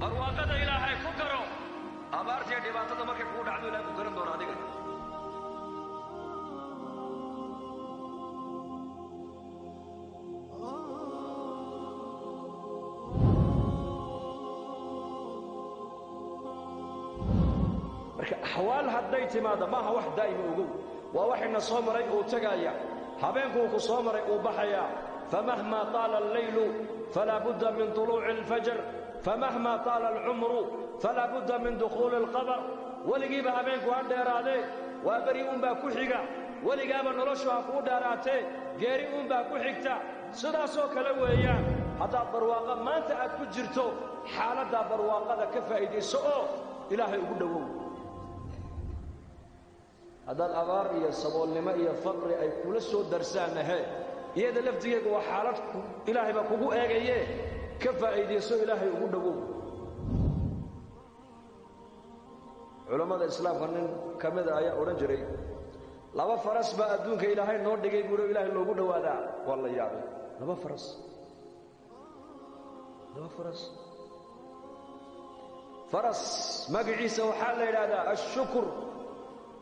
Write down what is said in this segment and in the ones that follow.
Barwaaqada Ilaahay ku garo, abaartiiyo dhibaatada markay kugu dhacdo Ilahay ku garan doono adigana. Marka axwaal hadday timaaddo maaha wax daa'ima, ogow, waa waxayna soo maray uu tegaaya, habeenkuu ku soo maray uu baxayaa. Famahmaa taala alleylu falaa budda min tuluuci alfajr, famahmaa taala alcumru falaa budda min dukhuuli alqabr. Weligiiba habeenku ha dheeraadee, waa beri uunbaa ku xiga. Weligaaba noloshu ha kuu dheeraatee, geeri uunbaa ku xigta. Sidaasoo kale weeyaan, haddaad barwaaqo maanta aad ku jirto, xaaladdaa barwaaqada ka faa'iidayso oo Ilaahay ugu dhowow. Haddaad abaar iyo saboolnimo iyo faqri ay kula soo darsaannahe, iyada laftigeega waa xaalad Ilaahay baa kugu eegaye, ka faa'iidayso, Ilaahay ugu dhowow. Culammada islaamka nin ka mida ayaa odhan jiray, laba faras baa adduunka Ilaahay noo dhigay buuhi, Ilaahay loogu dhowaadaa. Waa la yaabay. Laba faras, laba faras. Faras magaciisa waxaa la yidhaahdaa ashukur,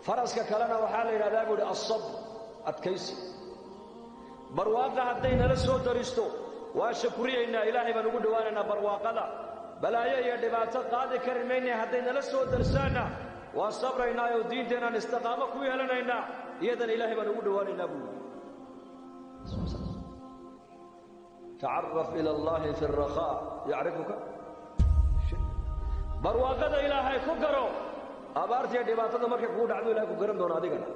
faraska kalena waxaa la yidhahdaa buu idhi alsabr, adkaysi. Barwaaqa hadday nala soo daristo waa shakuriyaynaa, Ilaahay baan ugu dhowaanaynaa barwaaqada. Balaayo iyo dhibaato qaadi kari maynaya hadday nala soo darsaanna, waa sabraynaa oo diinteennaan istiqaamo ku yeelanaynaa, iyadana Ilaahay baan ugu dhowaanaynaa buu yidhi. Tacaraf ila allahi fi alrakhaa yacrifuka. Barwaaqada Ilaahay ku garo, abaartiiyo dhibaatada markay kugu dhacdo Ilahay ku garan doono adigana.